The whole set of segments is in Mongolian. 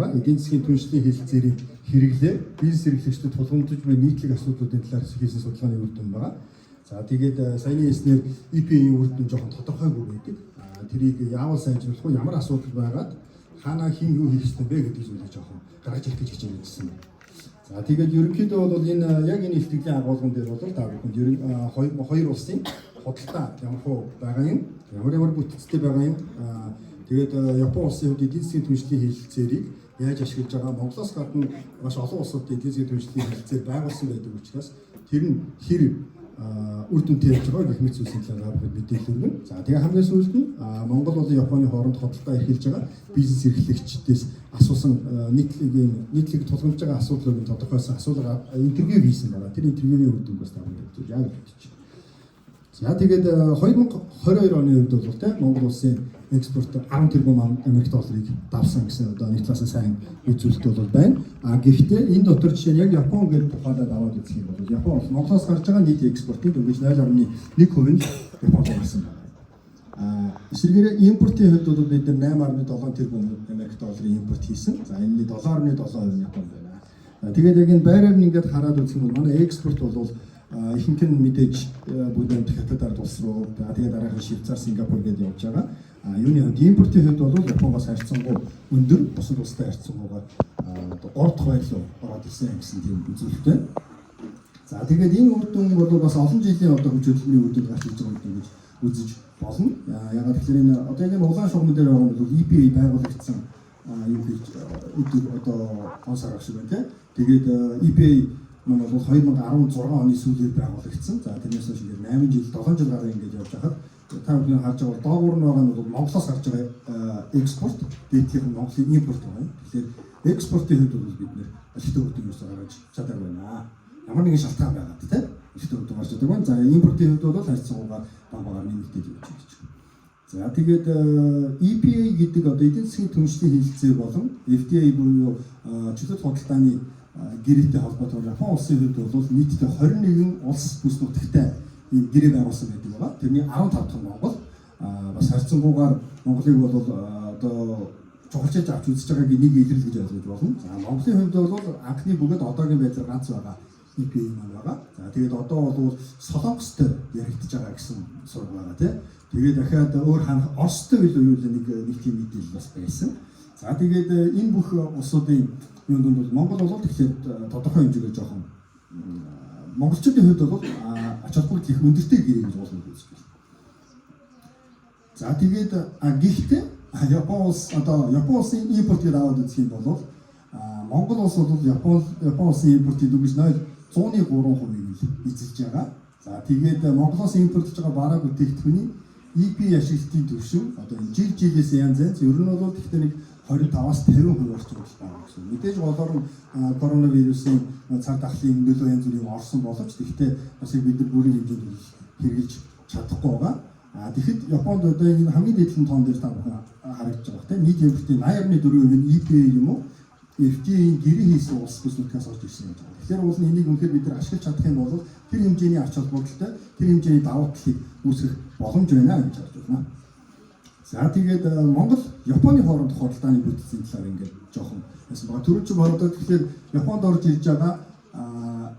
байгаа. Эдийн засгийн түншлэлийн хэлэлцээрийн хэрэглээ, бизнес эрхлэгчдэд тулгамдж буй нийтлэг асуудлуудын талаар хийсэн судалгааны үр дүн байгаа. За тэгээд саяны хэлснээр EPA-ийн үр дүн жоохон тодорхойгүй байдаг. Тэрийг яавал сайжруулах вэ? Ямар асуудал байгаад хаанаа хэн юу хийх ёстой бэ гэдэг зүйлийг жоохон гаргаж ирэх гэж хичээж байна. За тэгээд ерөнхийдөө бол энэ яг энэ илтгэлийн агуулган дээр бол та бүхэнд ерөн хоёр улсын худалдаа ямар хуу байгаа юм, ямар ямар бүтцтэй байгаа юм. Тэгээд Япон улсын хувьд эдийн засгийн түншлэлийн хэлэлцээрийг яаж ашиглаж байгаа, Монголоос гадна маш олон улсууд эдийн засгийн түншлэлийн хэлэлцээр байгуулсан байдаг учраас тэр нь хэр үр дүнтэй явж байгаа гэх мэт зүйлсийн талаар та бүхэнд мэдээлэл өгнө. За тэгээ хамгийн сүүлд нь Монгол болон Японы хооронд худалдаа эрхэлж байгаа бизнес эрхлэгчдээс асуусан нийтлэг тулгамдж байгаа асуудлыг тодорхойлсон асуулга интервью хийсэн байгаа. Тэр интервьюний үр дүнг бас та бүхэнд яг гэж. За тэгээд 2022 оны хувьд бол те Монгол улсын экспорт 10 тэрбум Америк долларыг давсан гэсэн одоо нэг талаасаа сайн үзүүлэлт бол байна. А гэхдээ энэ дотор жишээ нь яг Япон гэдэг тухайлаад аваад үзэх юм бол Япон бол Монголоос гарч байгаа нийт экспортын дөнгөж 0.1% нь Японд гарсан байна. А эсрэгээрээ импортын хувьд бол бид нар 8.7 тэрбум Америк долларын импорт хийсэн. За энэний 7.7% нь Японд байна. Тэгээд яг энэ байраар нь ингээд хараад үзэх юм бол манай экспорт бол ихэнх нь мэдээж бүгд найрамдах Хятад ард улс руу, тэгээд дараахан Швейцар, Сингапур гэдээ явж байгаа. А юуны хувьд, импортын хувьд бол Японоос харьцангуй өндөр, бусад улстай харьцангуйгаар одоо 3 дахь байр руу ороод ирсэн гэсэн тийм үзүүлэлттэй. За тэгээд энэ үр дүн бол бас олон жилийн одоо хүч хөдөлмөрийн үр дүн гарч иж байгаа үр дүн гэж үзэж болно. Ягаад гэхээр энэ одоо яг энэ улаан шугамн дээр байгаа нь бол EPA байгуулагдсан юу гэж өдөр одоо он сар шиг байна те. Тэгээд EPA маань бол 2016 оны сүүлээр байгуулагдсан. За тэрнээс хойш ингээд 8 жил, 7 жил гаруй ингээд явж байхад та бүхэн харж байгаа бол доогуур нь байгаа нь бол Монголоос гарч байгаа экспорт, дээдлийнх нь Монголын импорт байгаа юм. Тэгэхээр экспортын хувьд бол бид нэр ашигтай үр дүн юусоо гаргаж чадаагүй байна. Ямар нэгэн шалтгаан байгаад тийм ашигтай үр дүн гарч чадаагүй байна. За импортын хувьд бол харьцангуйгаар баг багаар нэмэгдэж явж байгаа гэж. За тэгээд EPA гэдэг одоо эдийн засгийн түншлэлийн хэлэлцээр болон FTA буюу чөлөөт худалдааны гэрээтэй холбоотойгоор Япон улсын хувьд бол нийтдээ 21 улс бүс нутагтай ийм гэрээ байгуулсан байдаг байгаа. Тэрний 15 дахь нь Монгол. Бас харьцангуйгаар Монголыг бол одоо чухалчилж авч үзэж байгаагийн нэг илрэл гэж ойлгож болно. За Монголын хувьд бол анхны бөгөөд одоогийн байдлаар ганц байгаа EPA маань байгаа. За тэгээд одоо бол Солонгостой яригдж байгаа гэсэн сураг байгаа тий. Тэгээд дахиад өөр ханах Оростой билүү юу л нэг тийм мэдээлэл бас байсан. За тэгээд энэ бүх улсуудын юунд бол Монгол бол тэгэхээр тодорхой хэмжээгээр жоохон монголчуудын хувьд бол ач холбогдол их өндөртэй гэрээ гэж болно гэж үзэж байна. За тэгээд гэхдээ Япон улс одоо Япон улсын импорт гэдээ аваад үзэх юм бол Монгол улс бол Япон улсын импортын дөнгөж 0.3%-ийг л эзэлж байгаа. За тэгээд Монголоос импортлож байгаа бараа бүтээгдэхүүний EPA ашиглалтын түвшин одоо энэ жил жилээс янз янз, ер нь бол гэхдээ нэг 25-аас 50% орчим бол байгаа гэсэн. Мэдээж голоор нь коронавирусын цар тахлын нөлөө янз бүрийн орсон боловч гэхдээ бас бид нар бүрийн хэмжээнд хэрэгжилж чадахгүй байгаа. А тэгэхэд Японд одоо энэ хамгийн дээд тоон дээр та бүхэн харагдаж байгаа тийм нийт импортын 80.4% нь EPA юм уу FTA-ийн гэрээ хийсэн улс бүс нутгаас орж ирсэн гэж байна. Тэгэхээр уул нь энийг үнэхээр бид нар ашиглаж чадах юм бол тэр хэмжээний ач холбогдолтой, тэр хэмжээний давуу талыг үүсгэх боломж байна гэж харж байна. За тэгээд Монгол Японы хоорондох худалдааны бүтцийн талаар ингээд жоохон байсан байгаа. Түрүү чи бородоо тэгэхээр Японд орж ирж байгаа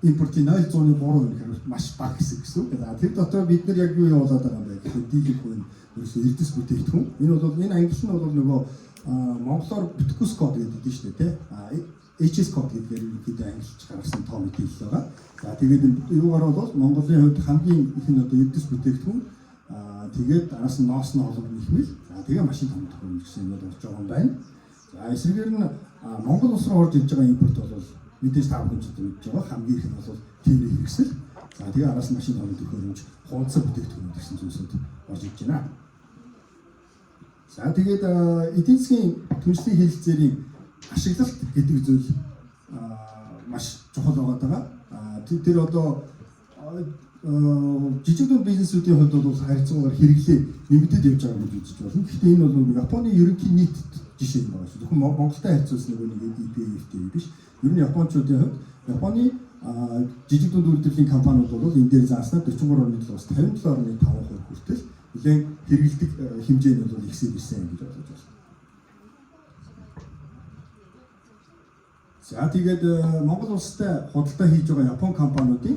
импортын 0.3% гэхээр маш бага хэсэг гэсэн үг. За тэр дотор бид нар яг юу явуулаад байгаа юм бэ гэхээр дийлэнх нь ерөөсөө эрдэс бүтээгдэхүүн. Энэ бол энэ ангилал нь бол нөгөө монголоор бүтэхгүйс код гэдэг нь шүү дээ тий. HS код гэдгээр ерөнхийдөө ангилж гаргасан тоо мэдээлэл байгаа. За тэгээд юугаар бол Монголын хувьд хамгийн их нь одоо эрдэс бүтээгдэхүүн, тэгээд араас нь ноосны холбоо нэхмэл, за тэгээ машин том төхөөрөмж гэсэн юмуд болж байгаа юм байна. За эсрэгээр нь Монгол улс руу орж ирж байгаа импорт бол мэдээж та бүхэн ч мэдж байгаа хамгийн их нь бол тээврийн хэрэгсэл. За тэгээ араас нь машин том төхөөрөмж, хунцар бүтээгдэхүүн гэсэн зүйлсүүд орж ирж байна. За тэгээд эдийн засгийн түншлэлийн хэлэлцээрийн ашиглалт гэдэг зүйл маш чухал байгаа даа. Тэр одоо жижиг дунд бизнесүүдийн хувьд бол харьцангуйгаар хэрэглээ нэмэгдээд явж байгаа гэж үзэж байна. Гэхдээ энэ бол Японы ерөнхий нийт жишээ юм байна шүү. Зөвхөн Монголтой харьцуулсан нөгөө нэг EPA FTA биш. Ер нь японочдын хувьд Японы жижиг дунд үйлдвэрлэлийн компаниуд бол энэ дээр зааснаар 43.7-аас 57.5% хүртэл нэлээд хэрэглэдэг хэмжээ нь бол ихсээд ирсэн гэж ойлгож байна. За тэгээд Монгол улстай худалдаа хийж байгаа Япон компаниудын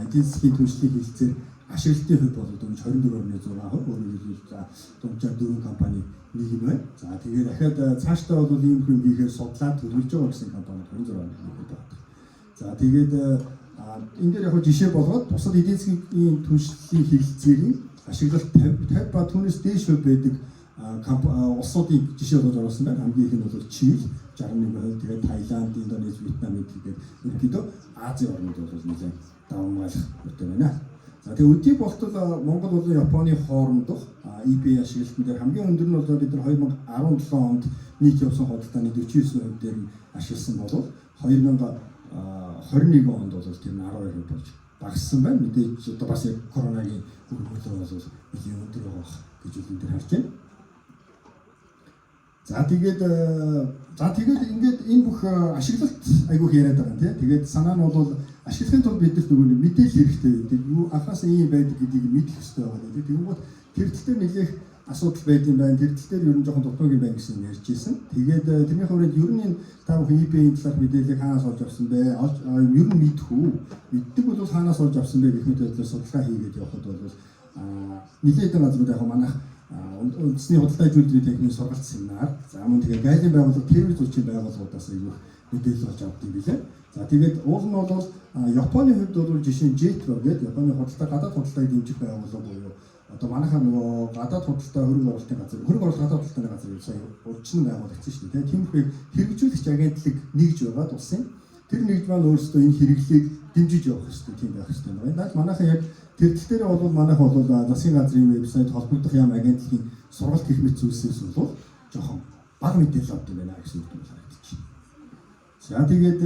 эдийн засгийн түншлэлийн хэлэлцээр ашиглалтын хувьд бол дөнгөж 24.6%, өөрөөр хэлбэл за дунджаар 4 компани нэг юм байна. За тэгээд дахиад цаашдаа бол ийм юм хийхээр судлаад төлөвлөж байгаа гэсэн компаниуд 26.1% байна. За тэгээд энэ дээр яг жишээ болгоод бусад эдийн засгийн түншлэлийн хэлэлцээрийн ашиглалт 50 50 ба түүнээс дээш хувь байдаг улсуудын жишээ болгож оруулсан байна. Хамгийн их нь бол Чили 61%, тэгээд Таиланд, Индонез, Вьетнам гэдэг ерөнхийдөө Азийн орнууд бол нэлээд давамгайлах үүртэй байна. За тэгээд өдий болтол Монгол болон Японы хоорондох EPA ашиглалтан дээр хамгийн өндөр нь бол бид нар 2017 онд нийт явсан худалдааны 49% дээр нь ашигласан бол 2021 онд бол тэр нь 12% болж багассан байна. Мэдээж одоо бас яг коронагийн үр нөлөө бол нэлийн өндөр байгаа гэж үл энэ дээр харж байна. За тэгээд ингээд энэ бүх ашиглалт айгүйх яриад байгаа юм тий. Тэгээд санаа нь бол ашиглахын тулд биднэрт нөгөө нэг мэдээлэл хэрэгтэй байдаг. Юу анхаас ийм байдаг гэдгийг мэдэх хэрэгтэй байгаа тий. Тэгэнгүүт тэр тал дээр нэлээх асуудал байд юм байна. Тэр тал дээр ер нь жоохон дутмаг юм байна гэсэн юм ярьж ирсэн. Тэгээд тэрний хүрээнд ер нь энэ та бүхэн eBay-ийн талаарх мэдээллийг хаанаас олж авсан бэ? Ер нь мэдэх үү? Мэддэг бол хаанаас олж авсан бэ гэх мэт байдлаар судалгаа хийгээд явхад бол нэлээд хэдэн газрууд яг манайх үндэсний худалдаа үйлдвэрийн техникийн сургалт семинар, за мөн тэгээ гайлийн байгууллага, тээвэр зүйчийн байгууллагуудаас айгүйх мэдээлэл олж авдаг юм билээ. За тэгээд уул нь бол Японы хувьд бол жишээ нь JETRO гэдэг Японы худалдаа гадаад худалдааг дэмжих байгууллага буюу одоо манайхаа нөгөө гадаад худалдаа хөрөнгө оруулалтын газар, хөрөнгө оруулалт гадаад худалдааны газар сая урьдчилан байгуулагдсан шүү дээ. Тиймэрхүү хэрэгжүүлэгч агентлаг нэгж байгаад улсын тэр нэгж маань өөрсдөө энэ хэрэглээг дэмжиж явах хэрэгтэй тийм байх хэрэгтэй байна. Наад манайхаа яг тэр тал дээр бол манайх бол засгийн газрын вебсайт, холбогдох яам агентлагийн сургалт гэх мэт зүйлсээс бол жоохон бага мэдээлэл авдаг юм байна гэсэн үг юм харагдчих. За тэгээд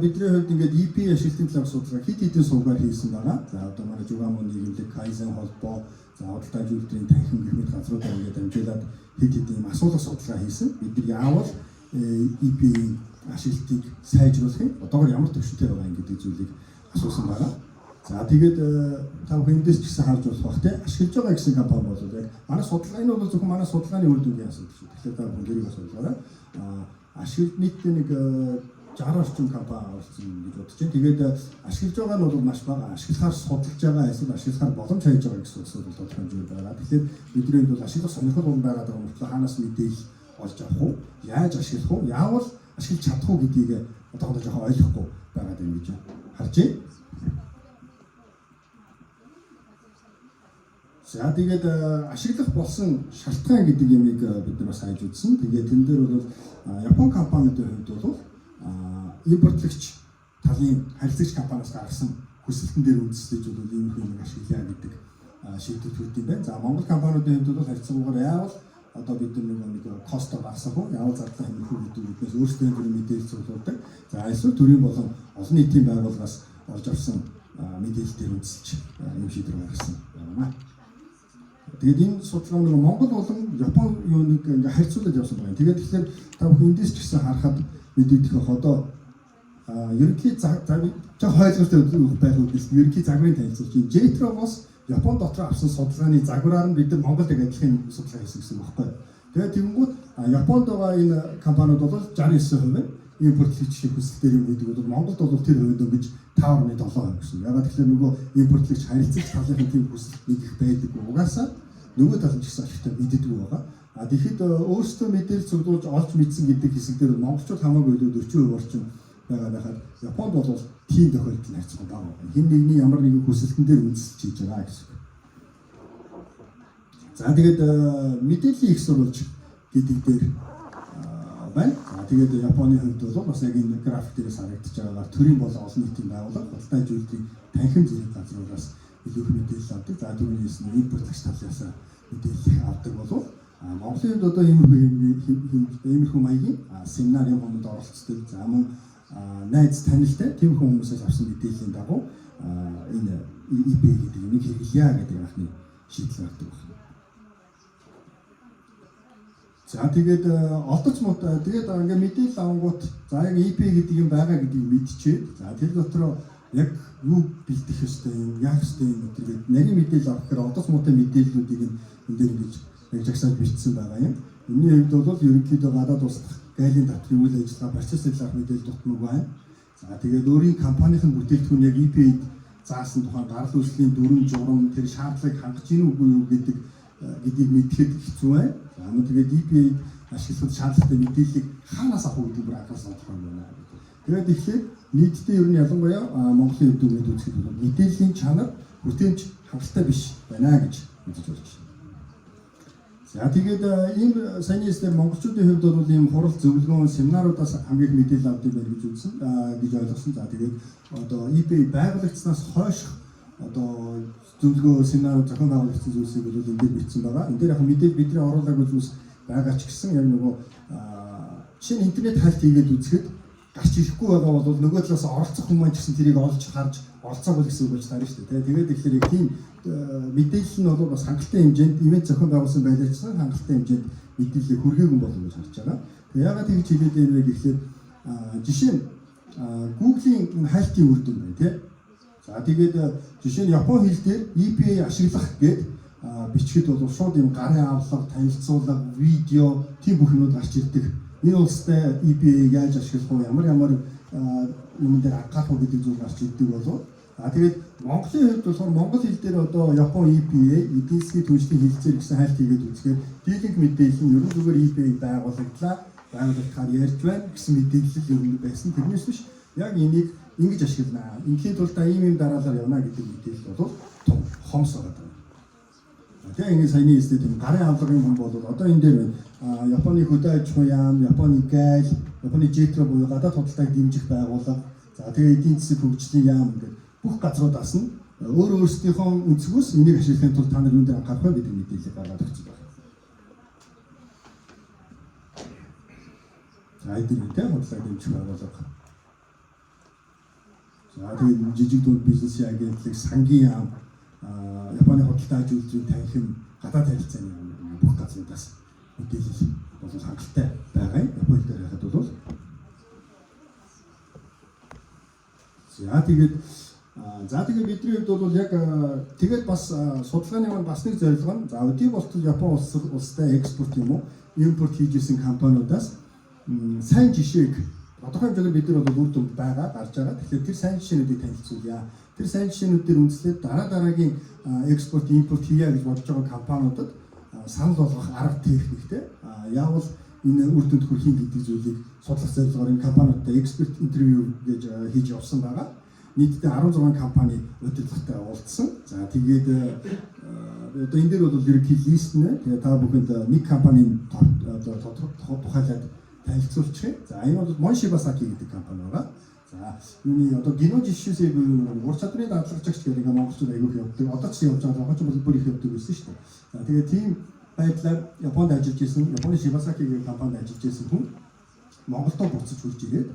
бидний хувьд ингээд EPA ашиглалтын талаар судалгаа хэд хэдэн сувгаар хийсэн байгаа. За одоо манай Жугамо нийгэмлэг, Кайзен холбоо, за худалдаа үйлдвэрийн танхим гэх мэт газруудаар ингээд дамжуулаад хэд хэдэн юм асуулга судалгаа хийсэн. Бид нар яавал EPA ашиглалтыг сайжруулах юм? Одоогор ямар түвшинтэй байгаа юм гэдэг зүйлийг асуусан байгаа. За тэгээд та бүхэн эндээс ч гэсэн харж болох бах те ашиглаж байгаа гэсэн компани бол яг манай судалгаа энэ бол зөвхөн манай судалгааны үр дүнгийн асуудал шүү. Тэгэхээр та бүхэн тэрийг асуудалгаарай. Ашиглаж нийтдээ нэг 60 орчим компани оролцсон гэж бодож байна. Тэгээд ашиглаж байгаа нь бол маш бага. Ашиглахаар судалж байгаа эсвэл ашиглахаар боломж хайж байгаа гэсэн улсууд бол тодорхой хэмжээгээр байгаа. Тэгэхээр бидний хувьд бол ашиглах сонирхол бол байгаа даа мөртлөө хаанаас мэдээлэл олж авах уу? Яаж ашиглах уу? Яавал ашиглаж чадах уу гэдгийг одоохондоо жоохон ойлгохгүй байгаа юм гэж харж байна. За тэгээд ашиглах болсон шалтгаан гэдэг юмыг бид нар бас хайж үзсэн. Тэгээд тэн дээр бол Япон компаниудын хувьд бол импортлагч талын харилцагч компаниас гаргасан хүсэлтэн дээр үндэслэж бол иймэрхүү юм ашиглая гэдэг шийдвэр төрдөг юм байна. За Монгол компаниудын хувьд бол харьцангуйгаар яавал одоо бид нар нэг cost оо багасгах уу, яавал зардлаа хэмнэх үү гэдэг үднээс өөрсдөө төрийн мэдээлэл цуглуулдаг. За эсвэл төрийн болон олон нийтийн байгууллагаас олж авсан мэдээлэл дээр үндэслэж юм шийдвэр гаргасан байна. Тэгээд энэ судалгаа нэг Монгол болон Япон юуныг ингээ харьцуулаад явсан байна. Тэгээд тэгэхээр та бүхэн эндээс ч гэсэн харахад мэдэгдэх бах одоо ерөнхий жоох ойлгомжтой байх үгээс ерөнхий загварын танилцуулж байна. JETRO-гоос Япон дотор авсан судалгааны загвараар нь бид нар Монголд яг адилхан судалгаа хийсэн гэсэн үг байхгүй. Тэгээд тэгэнгүүт Японд байгаа энэ компаниуд бол 69% импортлогч хүсэлтээр юм гэдэг бол Монголд бол тэр хувьд дөнгөж 5.7% гэсэн. Ягаад гэвэл нөгөө импортлогч харилцагч талынхын тийм хүсэлт нэг их байдаг. Угаасаа нөгөө тал нь ч гэсэн ашигтай мэддэггүй байгаа. А тэгэхэд өөрсдөө мэдээлэл цуглуулж олж мэдсэн гэдэг хэсэг дээр монголчууд хамаагүй илүү 40% орчим байгаа байхад Японд бол тийм тохиолдол нь харьцангуй бага байна. Хэн нэгний ямар нэгэн хүсэлтэн дээр үндэслэж хийж байгаа гэсэн үг. За тэгээд мэдээллийн их сурвалж гэдэг дээр байна. За тэгээд Японы хувьд бол бас яг энэ график дээрээс харагдаж байгаагаар төрийн болон олон нийтийн байгууллага, худалдаа үйлдвэрийн танхим зэрэг газруудаас илүү их мэдээлэл авдаг. За түүнээс нь импортлагч талаас мэдээлэл их авдаг болов Монголын хувьд одоо иймэрхүү маягийн семинар юм хүмүүнд оролцдог. За мөн найз танилтай тиймэрхүү хүмүүсээс авсан мэдээллийн дагуу энэ eBay гэдэг юмыг хэрэглэе гэдэг анхны шийдэл гардаг байна. За тэгээд олдоц муутай тэгээд ингээ мэдээлэл авангуут за яг eBay гэдэг юм байгаа гэдгийг мэдчихэд за тэр дотроо яг юу бэлдэх ёстой юм, яах ёстой юм гэдэг нарийн мэдээлэл авах гэхээр олдоц муутай мэдээллүүдийг энэ дээр ингэж яг жагсааж бичсэн байгаа юм. Энэний хувьд бол ерөнхийдөө гадаад улс дахь гайлийн даатгын үйл ажиллагаа, процессын талаарх мэдээлэл дутмаг байна. За тэгээд өөрийн компанийн бүтээгдэхүүн яг EPA-д заасан тухайн гарал үүслийн дүрэм журам, тэр шаардлагыг хангаж гин үгүй юу гэдгийг мэдэхэд хэцүү байна. За мөн тэгээд EPA ашиглахад шаардлагатай мэдээллийг хаанаас авах вэ гэдэг бүр анхаас тодорхой юм байна. Тэгээд тэгэхээр нийтдээ ер нь ялангуяа Монголын хувьд үгээд үзэхэд бол мэдээллийн чанар, хүртээмж хангалттай биш байна гэж үзэж болж байна. За тэгээд ийм саяны хэлснээр монголчуудын хувьд бол ийм хурал, зөвлөгөөн, семинаруудаас хамгийн их мэдээлэл авдаг байх гэж үзсэн гэж ойлгосон. За тэгээд одоо EPA байгуулагдсанаас хойших одоо зөвлөгөө, семинарууд зохион байгуулагдсан зүйлсийг бол энэ дээр бичсэн байгаа. Энэ дээр яг мэдээлэл бидний оруулаагүй зүйлс байгаа ч гэсэн яг нөгөө жишээ нь интернет хайлт хийгээд үзэхэд гарч ирэхгүй байгаа бол нөгөө талаас оролцох хүмүүс ч гэсэн тэрийг олж харж оролцоогүй гэсэн үг болж таарна шүү дээ. Тэгээд тэгэхээр яг тийм мэдээлэл нь бол бас хангалттай хэмжээнд ивент зохион байгуулсан байлаа ч гэсэн хангалттай хэмжээнд мэдээллийг хүргээгүй болов гэж харж байгаа. Тэгээ яагаад тэгж хэлээд байна вэ гэхлээр жишээ нь Google-ийн хайлтын үр дүн байна, тий. За тэгээд жишээ нь Япон хэл дээр EPA ашиглах гээд бичгэд бол шууд юм гарын авлага, танилцуулга, видео, тийм бүх юмнууд гарч ирдэг. Энэ улстай EPA-г яаж ашиглах вэ? Ямар ямар юмн дээр анхаарах уу гэдэг зүйл гарч ирдэг болов. А тэгээд Монголын хувьд болохоор монгол хэл дээр одоо Япон EPA эдийн засгийн түншлэлийн хэлцээр гэсэн хайлт хийгээд үзэхээр дийлэнх мэдээлэл нь ерөн зүгээр EPA байгуулагдлаа, байгуулагдахаар ярьж байна гэсэн мэдээлэл ер нь байсан. Тэрнээс биш яг энийг ингэж ашиглана. Ингийн тулд ийм ийм дараалал явна гэдэг мэдээлэл бол том хомс байгаа. Тэгээ ингэ саяны хэлсний тийм гарын авлагын хүн бол одоо энэ дээр байна. Японы хөдөө аж ахуйн яам, Японы гайл, Японы JETRO буюу гадаад худалдааг дэмжих байгууллага, за тэгээ эдийн засаг хөгжлийн яам гэдэг бүх газруудаас нь өөр өөрсдийнхөө өнцгөөс энийг ашиглахын тулд та нар юун дээр анхаарах вэ гэдэг мэдээллийг гаргаад өгсөн байна. За эдгээр үедээ худалдааг дэмжих байгууллага. За тэгээд жижиг дунд бизнесийн агентлаг, сангийн яам, Японы худалдаа аж үйлдвэрийн танхим, гадаад харилцааны яам бүх газруудаас мэдээлэл бол хангалттай байгаа юм. Японы дээр байхад бол за тэгээд за тэгээд бидний хувьд бол яг тэгээд бас судалгааны маань бас нэг зорилго нь за өдий болтол Япон улстай экспорт юм уу импорт хийж исэн компаниудаас сайн жишээг тодорхой хэмжээгээр бид нар бол үр дүнд байгаа, гарч байгаа. Тэгэхээр тэр сайн жишээнүүдийг танилцуулъя. Тэр сайн жишээнүүд дээр үндэслээд дараа дараагийн экспорт, импорт хийе гэж бодож байгаа компаниудад санал болгох арга техниктэй яавал энэ үр дүнд хүрэхин гэдэг зүйлийг судлах зорилгоор энэ компаниудтай эксперт интервью гэж хийж явсан байгаа. Нийтдээ 16 компани удирдлагатай уулзсан. За тэгээд одоо энэ дээр бол ерөнхий лист нэ. Тэгээд та бүхэнд нэг компанийн одоо тухайлаад танилцуулчих юм. За энэ бол Моншибасаки гэдэг компани байгаа. За юуны одоо Гино жишээсээ буюу ур чадрын дадлагжагч гэдэг ингээ монголчууд айгүйх явдаг. Одоо ч явж байгаа. Одоо ч бол бүр их явдаг байсан шүү дээ. За тэгээд тийм байдлаар Японд ажиллаж исэн, Японы Шибасаки гэх компанид ажиллаж исэн хүн Монголдо буцаж хурж ирээд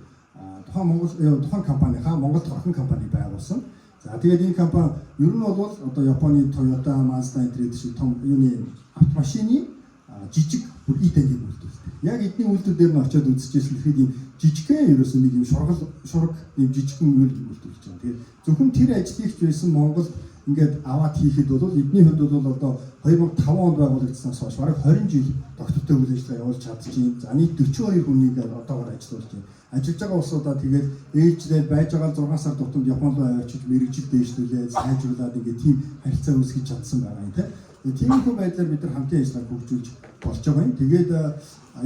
тухайн Монгол тухайн компанийнхаа Монголд орхон компани байгуулсан. За тэгээд энэ компани ер нь бол одоо Японы Toyota, Mazda энэ шиг том юуны автомашины жижиг бүр и тангийг үйлдвэрлэдэг. Яг эдний үйлдвэр дээр нь очиод үзчихсэн, тэгэхэд ийм жижигхэн ерөөсөө нэг юм шургал шураг ийм жижигхэн үйл үйлдвэрлэж байгаа. Тэгээд зөвхөн тэр ажлыг ч байсан Монголд ингээд аваад хийхэд бол эдний хувьд бол одоо 2005 онд байгуулагдсанаас хойш бараг 20 жил доктортой үйл ажиллагаа явуулж чадчихээн. За нийт 42 хүнийг одоогоор ажиллуулж байна. Ажиллаж байгаа улсуудаа тэгээд ээлжлээд байж байгаа 6 сар тутамд Япон руу авчиж мэрэгжил дээшлүүлээд сайжруулад ингээд тийм харилцаа үүсгэж чадсан байгаа юм, тийм. Тиймэрхүү байдлаар бид нар хамтын ажиллагааг хөгжүүлж болж байгаа юм. Тэгээд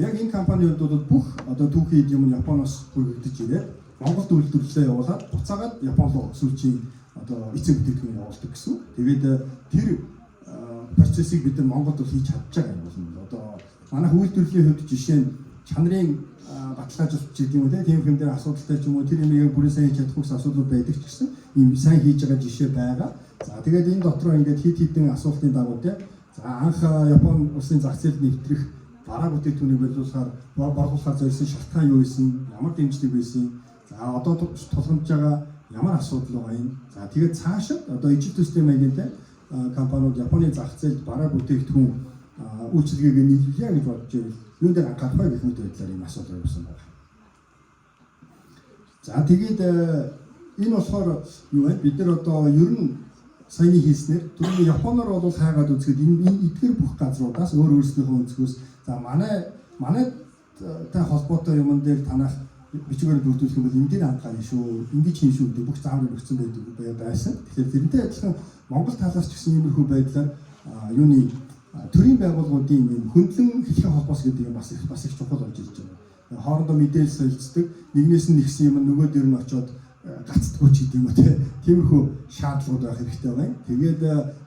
яг энэ компанийн хувьд бол бүх одоо түүхийн эд юм нь Японоос хүргэгдэж ирээд Монголд үйлдвэрлэлээ явуулаад буцаагаад Япон руу сүүлчийн одоо эцсийн бүтээгдэхүүн явуулдаг гэсэн. Тэгээд тэр процессыг бид нар Монголд бол хийж чадж байгаа юм болно. Одоо манайх үйлдвэрлэлийн хувьд жишээ нь чанарын баталгаажуулалт гэдэг юм уу, тийм юм дээр асуудалтай ч юм уу, тэр юмыг бүрэн сайн хийж чадахгүй гэсэн асуудлууд байдаг ч гэсэн ийм сайн хийж байгаа жишээ байгаа. За тэгээд энэ дотроо ингээд хит хитэн асуултын дагуу те за анх Япон улсын зах зээлд нэвтрэх бараа бүтээгдэхүүнийг боловсруухаар борлуулахаар зориулсан шалтгаан юу байсан, ямар дэмжлэг байсан, за одоо тулгамдж байгаа ямар асуудал байгаа юм. За тэгээд цаашид одоо ижил төстэй маягийн те компаниуд Японы зах зээлд бараа бүтээгдэхүүн үйлчилгээг нийлүүлье гэж бодож байвал юун дээр анхаарах вэ гэх мэт байдлаар ийм асуудал явсан байна. За тэгээд энэ болохоор юу вэ? Бид нар одоо ер нь саяны хийснээр түрүүний Японоор бол хайгаад үзэхэд энэ эдгэр бүх газруудаас өөр өөрсдийнхөө өнцгөөс за манай экспорттай холбоотой юмн дээр танах бичгээр бүрдүүлэх юм бол энэ дээр хангаар шүү, ингэж хийн шүү гэдэг бүх заавар өгсөн байдаг байсан. Тэгэхээр тэрнтэй адилхан Монгол талаас ч гэсэн иймэрхүү байдлаар юуны төрийн байгууллагуудын юм хөндлөн хэлхэн холбоос гэдэг юм бас их чухал болж ирж байгаа. Хоорондоо мэдээлэл солилцдог, нэгнээс нь нэгсэн юм нөгөө дээр нь очиод гацдаггүй ч гэдэг юм уу те. Тиймэрхүү шаардлагууд байх хэрэгтэй байна. Тэгээд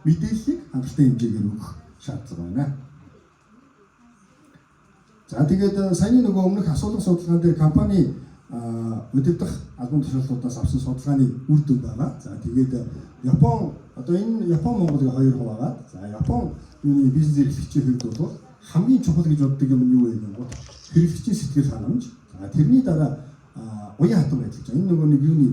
мэдээллийг хангалттай хэмжээгээр өгөх шаардлага байна. За тэгээд саяны нөгөө өмнөх асуулга судалгаан дээр компани удирдах албан тушаалтуудаас авсан судалгааны үр дүн байгаа. За тэгээд Япон одоо энэ Япон Монголыг хоёр хуваагаад, за Япон юуны бизнес эрхлэгчийн хувьд бол хамгийн чухал гэж боддог юм нь юу вэ гэвэл хэрэглэгчийн сэтгэл ханамж. За тэрний дараа уян хатан байдал гэж. Энэ нөгөө нэг юуны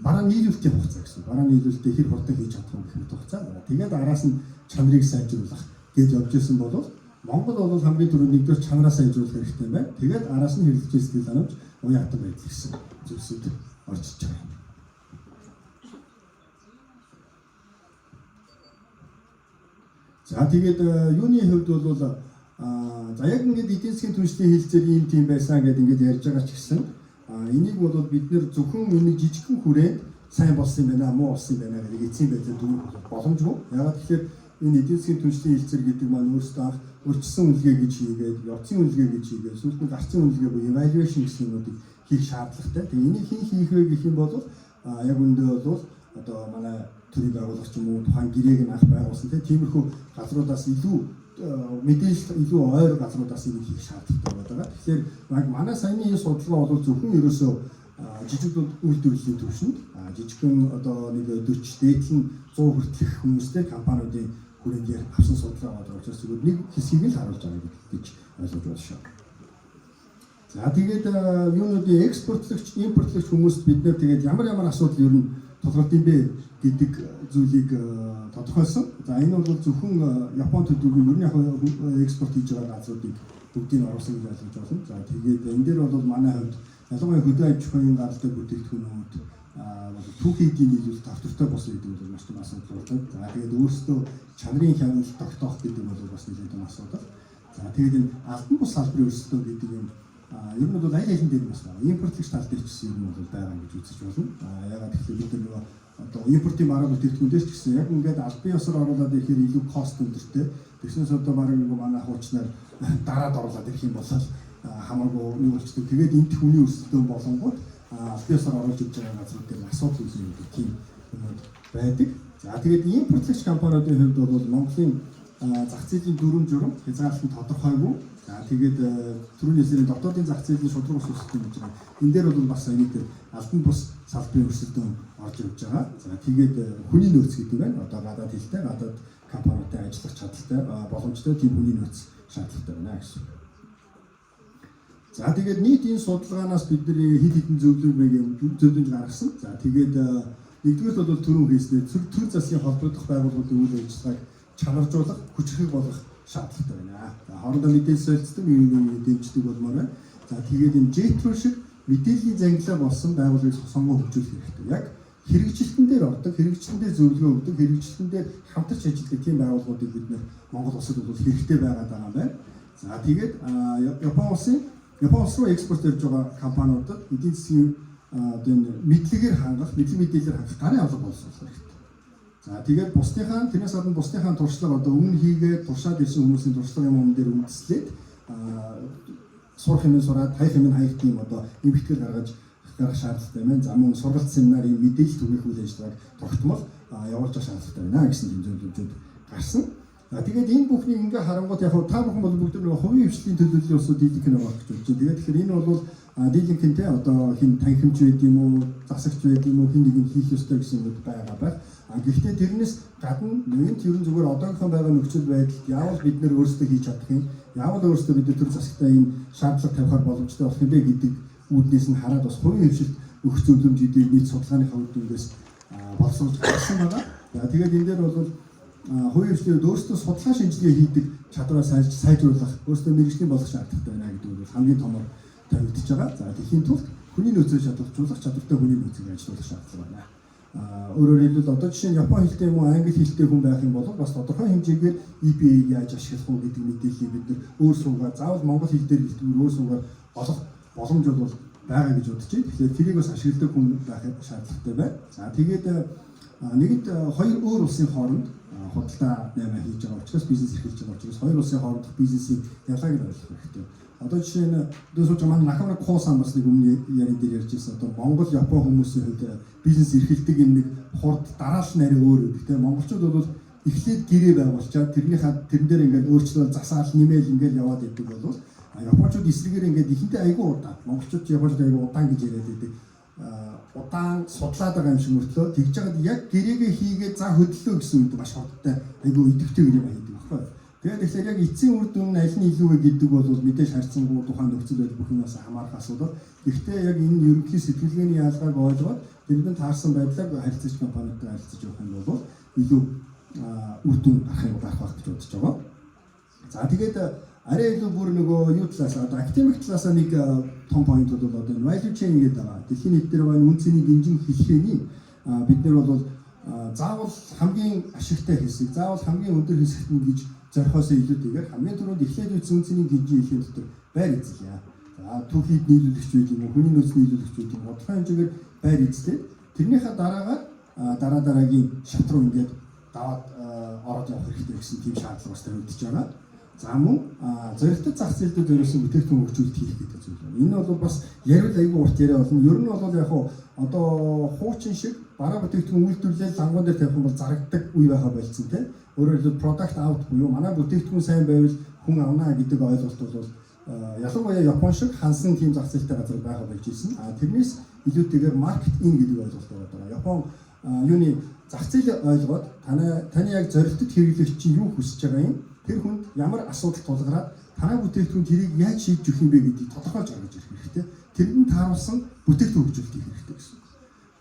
бараа нийлүүлэлтийн хугацаа гэсэн. Бараа нийлүүлэлтээ хэр хурдан хийж чадах юм гэх мэт хугацаа. За тэгээд араас нь чанарыг сайжруулах гэж явж исэн бол Монгол бол хамгийн түрүүнд нэгдүгээр чанараа сайжруулах хэрэгтэй байна. Тэгээд араас нь хэрэглэгчийн сэтгэл ханамж, уян хатан байдал гэсэн зүйлсүүд орж иж байгаа юм. За тэгээд юуны хувьд бол за яг ингээд эдийн засгийн түншлэлийн хэлцээр ийм тийм байсан гэдээ ингээд ярьж байгаа ч гэсэн энийг бол бид нэр зөвхөн энэ жижигхэн хүрээнд сайн болсон юм байна, муу болсон юм байна гэдэг эцсийн байдлаар дүгнэх боломжгүй. Яагаад тэгэхээр энэ эдийн засгийн түншлэлийн хэлцээр гэдэг маань өөрөөсөө анх урьдчилсан үнэлгээ гэж хийгээд, явцын үнэлгээ гэж хийгээд, сүүлд нь гарцын үнэлгээ буюу evaluation гэсэн юмнуудыг хийх шаардлагатай. Тэгээ энийг хэн хийх вэ гэх юм бол яг үүндээ бол одоо манай төрийн байгууллага ч юм уу тухайн гэрээг нь анх байгуулсан тиймэрхүү газруудаас илүү мэдээлэл илүү ойр газруудаас энийг хийх шаардлагатай байдаг. Тэгэхээр манай саяны энэ судалгаа бол зөвхөн ерөөсөө жижиг үйлдвэрлэлийн түвшинд жижигхэн одоо нэг 40 дээдл нь 100 хүртэлх хүмүүстэй компаниудын хүрээнд авсан судалгаа байгаа учраас зүгээр нэг хэсгийг л харуулж байгаа гэж ойлгож байна шүү. За тэгээд юунуудын экспортлогч, импортлогч хүмүүст бид нэр тэгээд ямар ямар асуудал ер нь тулгард юм бэ гэдэг зүйлийг тодорхойлсон. За энэ бол зөвхөн Япон төдийгүй ер нь яг экспорт хийж байгаа газруудыг бүгдийг нь оруулсан гэж ойлгож байна. За тэгээд энэ дээр бол манай хувьд ялангуяа хөдөө аж ахуйн гаралтай бүтээгдэхүүнүүд бол түүхий эдийн нийлүүлэлт давтартай болсон гэдэг бол маш том асуудал болдог. За тэгээд өөрсдөө чанарын хяналт тогтоох гэдэг бол бас нэлээд том асуудал. За тэгээд энэ албан бус салбарын өрсөлдөөн гэдэг юм ер нь бол аль алин дээр бас байгаа. Импортлогч тал дээр ч гэсэн ер нь бол байгаа гэж үзэж болно. Яагаад гэвэл бид нар нөгөө одоо импортын бараа бүтээгдэхүүн дээр ч гэсэн яг ингээд албан ёсоор оруулаад ирэхээр илүү cost өндөртэй. Тэгснээс одоо бараг нөгөө манай хуучнаар дараад оруулаад ирэх юм бол хамаагүй юу болчдөг. Тэгээд энд хүний өрсөлдөөн болонгууд албан ёсоор оруулж иж байгаа газрууд дээр асуудал үүснэ гэдэг тийм юмуд байдаг. За тэгээд импортлогч компаниудын хувьд бол Монголын зах зээлийн дүрэм журам хязгаарлалт нь тодорхойгүй. За тэгээд түрүүний хэлсээр дотоодын зах зээлийн шударга ус өсөлт гэж байгаа. Энэ дээр бол бас энэ дээр албан бус салбарын өрсөлдөөн орж явж байгаа. За тэгээд хүний нөөц гэдэг байна. Одоо гадаад хэлтэй, гадаад компаниудтай ажиллах чадaltaй, боломжтой тийм хүний нөөц шаардлагатай байна гэсэн. За тэгээд нийт энэ судалгаанаас бид нар хэд хэдэн зөвлөмж гаргасан. За тэгээд нэгдүгээрт бол түрүүн хийснээр төр засгийн холбогдох байгууллагуудын үйл ажиллагааг чанаржуулах, хүчрхэг болгох шаардлагатай байна. За хоорондоо мэдээлэл солилцдог, нэг нэг дэмждэг болмоор байна. За тэгээд энэ JETRO шиг мэдээллийн зангилаа болсон байгууллагыг сонгон хөгжүүлэх хэрэгтэй. Яг хэрэгжилтэн дээр ордог, хэрэгжилтэн дээр зөвлөгөө өгдөг, хэрэгжилтэн дээр хамтарч ажилладаг тийм байгууллагуудыг бид нэр Монгол улсад бол хэрэгтэй байгаад байгаа юм байна. За тэгээд Япон улс руу экспорт ярьж байгаа компаниудад эдийн засгийн одоо энэ мэдлэгээр хангах, мэдлэг мэдээлэлээр хангах гарын авлага боловсруулах хэрэгтэй. За тэгээд бусдынхаа тэрнээс гадна бусдынхаа туршлага одоо өмнө хийгээд туршаад ирсэн хүмүүсийн туршлага юм дээр үндэслээд сурах юм сураад хаях юм хаях тийм одоо эмхтгэл гаргах шаардлагатай юм байна. За мөн сургалт семинарын мэдээлэл түгээх үйл ажиллагааг тогтмол явуулж шаардлагатай байна гэсэн тийм зөвлөмжүүд гарсан. За тэгээд энэ бүхнийг ингээ харангуут яг та бүхэн бол бүгд нэг хувийн хвшлийн төлөөллийн улсууд дийлэнх нь байгаа гэж бодож байна. Тэгээд тэгэхээр энэ бол дийлэнх нь те одоо хин танхимч байд юм уу, засагч байд юм уу, хин нэг нь хийх ёстой гэсэн юмуд байгаа байх. А гэхдээ тэрнээс гадна нэгэнт ерөн зүгээр одоогийнхан байгаа нөхцөл байдалд яавал бид нэр өөрсдөө хийж чадах юм, яавал өөрсдөө бид төр засагтай энэ шаардлага тавихаар боломжтой болох юм бэ гэдэг үүднээс нь хараад бас хувийн хвшилт өгөх зөвлөмжүүдийг нийт судалгааныхаа үр дүнгээс боловсруулж гаргасан байгаа. За тэгээд энэ дээр бол хувийн хвшлийн өөрсдөө судалгаа шинжилгээ хийдэг чадвараа сайжруулах, өөрсдөө мэргэжлийн болох шаардлагатай байна гэдэг нь бол хамгийн томор тавигдчихж байгаа. За тэгэхийн тулд хүний нөөцөө чадваржуулах, чадвартай хүний нөөцийг ажилуулах шаардлага байна. Өөрөөр хэлбэл, одоо жишээ нь Япон хэлтэй юм уу, англи хэлтэй хүн байх юм бол бас тодорхой хэмжээгээр EPA-г яаж ашиглах уу гэдэг мэдээллийг бид нар өөр суугаар, заавал монгол хэл дээр гэлтгүй, өөр суугаар олох боломж бол байгаа гэж бодож байна. Тэгэхээр тэрийг бас ашигладаг хүн байх шаардлагатай байна. За, тэгээд нэгэнт хоёр өөр улсын хооронд худалдаа наймаа хийж байгаа учраас, бизнес эрхэлж байгаа учраас хоёр улсын хоорондох бизнесийн ялгааг нь ойлгох хэрэгтэй. Одоо жишээ нь одоо сууж байгаа манай Накамура Косан бас нэг өмнө ярин дээр ярьж байсан. Одоо Монгол, Япон хүмүүсийн хувьд бизнес эрхэлдэг юм нэг хурд, дараалал нь арай өөр байдаг, тийм. Монголчууд бол эхлээд гэрээ байгуулчаад, тэрнийхээ тэрэн дээр ингээд өөрчлөлт засаал нэмээл ингээд яваад идэг бол японочууд эсрэгээр ингээд ихэнхдээ айгүй удаан. Монголчууд, японочууд айгүй удаан гэж яриад байдаг, удаан судлаад байгаа юм шиг мөртлөө тэгж жагаад яг гэрээгээ хийгээд за хөдлөө гэсэн үед маш хурдтай, айгүй идэвхтэй юм хийдэг байхгүй. Тэгээд тэгэхээр яг эцсийн үр дүн нь аль нь илүү вэ гэдэг бол мэдээж харьцангуй, тухайн нөхцөл байдал, бүх юмас хамаарах асуудал. Гэхдээ яг энэ ерөнхий сэтгэлгээний ялгааг ойлгоод, тэрэнд нь таарсан байдлаар харилцагч компаниудтай харилцаж явах юм бол илүү үр дүн гарах байх гэж бодож байгаа. За, тэгээд арай илүү бүр нөгөө юу талаас, одоо академик талаас нэг том point бол одоо энэ value chain гэдэг байгаа. Дэлхийн нийт дээр байгаа үнэ цэний гинжин хэлхээний бид нар бол заавал хамгийн ашигтай хэсэг, заавал хамгийн өндөр хэсэгт нь гэж зорихоосоо илүүтэйгээр хамгийн түрүүнд эхлээд үндсэн үнэ цэний гинжин хэлхийн дотор байр эзэлье. За, түүхийд нийлүүлэгч байд юм уу, хүний нөөц нийлүүлэгч байд юм уу, тодорхой хэмжээгээр байр эзлээд, тэрнийхээ дараагаар дараа дараагийн шат руу ингээд даваад ороод явах хэрэгтэй гэсэн тийм шаардлага бас тавигдчихж байгаа. За, мөн зоригтой зах зээлдээ зориулсан бүтээгдэхүүн хөгжүүлэлт хийх гэдэг зүйл байна. Энэ бол бас яриул айгүй урт яриа болно. Ер нь бол яг хуу одоо хуучин шиг бараа бүтээгдэхүүн үйлдвэрлээл лангуун дээр тавих юм бол зарагддаг үе байха болцсон, тийм. Өөрөөр хэлбэл, product out буюу манай бүтээгдэхүүн сайн байвал хүн авна гэдэг ойлголт бол ялангуяа Япон шиг хансан тийм зах зээлтэй газар байгаа болж ирсэн. А тэрнээс илүүтэйгээр market in гэдэг ойлголт байгаа. Япон юуны зах зээлийг ойлгоод, таны яг зорилтод хэрэглэгч чинь юу хүсэж байгаа юм, тэр хүнд ямар асуудал тулгараад, танай бүтээгдэхүүн тэрийг яаж шийдэж өгөх юм бэ гэдгийг тодорхойлж гаргаж ирэх хэрэгтэй. Тэрэнд нь тааруулсан бүтээгдэхүүн хөгжүүлэлт хийх хэрэгтэй гэсэн үг.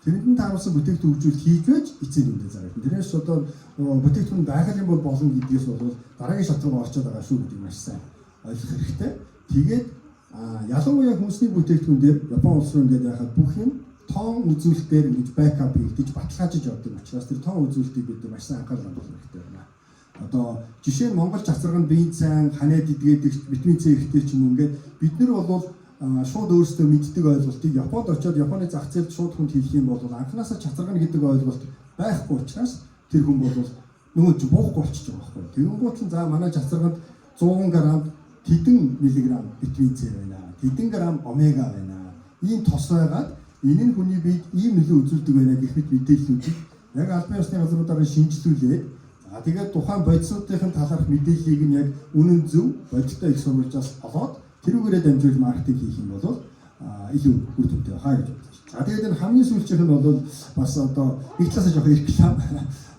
Тэрэнд нь тааруулсан бүтээгдэхүүн хөгжүүлэлт хийж байж эцсийн дүндээ зарагдана. Тэрнээс одоо нөгөө бүтээгдэхүүн байгалийн бол болно гэдгээс бол дараагийн шат руу орчод байгаа шүү гэдгийг маш сайн ойлгох хэрэгтэй. Тэгээд ялангуяа хүнсний бүтээгдэхүүн дээр Япон улс руу ингээд яхад бүх юм тоон үзүүлэлтээр ингэж backup хийгдэж, баталгаажиж явдаг учраас тэр тоон үзүүлэлтийг бид маш сайн анхаарал хандуулах хэрэгтэй байна. Одоо жишээ нь Монгол цацраг нь биеийн сайн, ханаад идгээдэг, витамин С ихтэй ч юм уу, ингээд бид нар бол шууд өөрсдөө мэддэг ойлголтыг Японд очиод Японы зах зээлд шууд хүнд хэлэх юм бол анханасаа чацрагна гэдэг ойлголт байхгүй учраас тэр хүн бол нөгөө чи буухгүй болчихж байгаа байхгүй. Тэгэнгүүт нь за, манай чацраганд 100 грамм тэдэн миллиграмм витамин С байна. Тэдэн грамм омега байна. Ийм тос байгаад энэ нь хүний биед ийм нөлөө үзүүлдэг байна гэх мэт мэдээллүүдийг яг албан ёсны газруудаар шинжилүүлээд, за, тэгээд тухайн бодисуудын талаарх мэдээллийг нь яг үнэн зөв, бодиттой их сурвалжаас олоод, тэрүүгээрээ дамжуулж маркетинг хийх юм бол илүү үр дүнтэй байхаа гэж бодож байна. За, тэгээд энэ хамгийн сүүлчийнх нь бол бас одоо нэг талаасаа жоох реклам.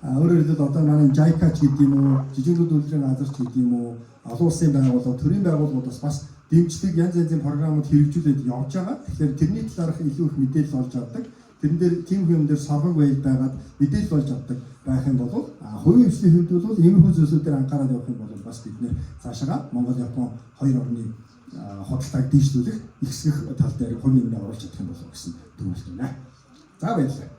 Өөрөөр хэлбэл, одоо манай JICA ч гэдэг юм уу, жижиг үйлдвэрийн газар ч гэдэг юм уу, олон улсын байгууллага, төрийн байгууллагуудаас бас дэмжлэг, янз янзын програмууд хэрэгжүүлээд явж байгаа. Тэгэхээр тэрний талаарх илүү их мэдээлэл олж авдаг. Тэрэн дээр тийм юм дээр соргог байгаад мэдээлэл олж авдаг байх юм бол хувийн хвшлийн хувьд бол иймэрхүү зүйлсүүдээр анхаарал явах юм бол бас бид нэр цаашаа Монгол, Япон хоёр орны худалдааг дээшлүүлэх, ихсгэх тал дээр хувь нэмрээ оруулах чадах юм болов уу гэсэн дүгнэлт байна. За, баярлалаа.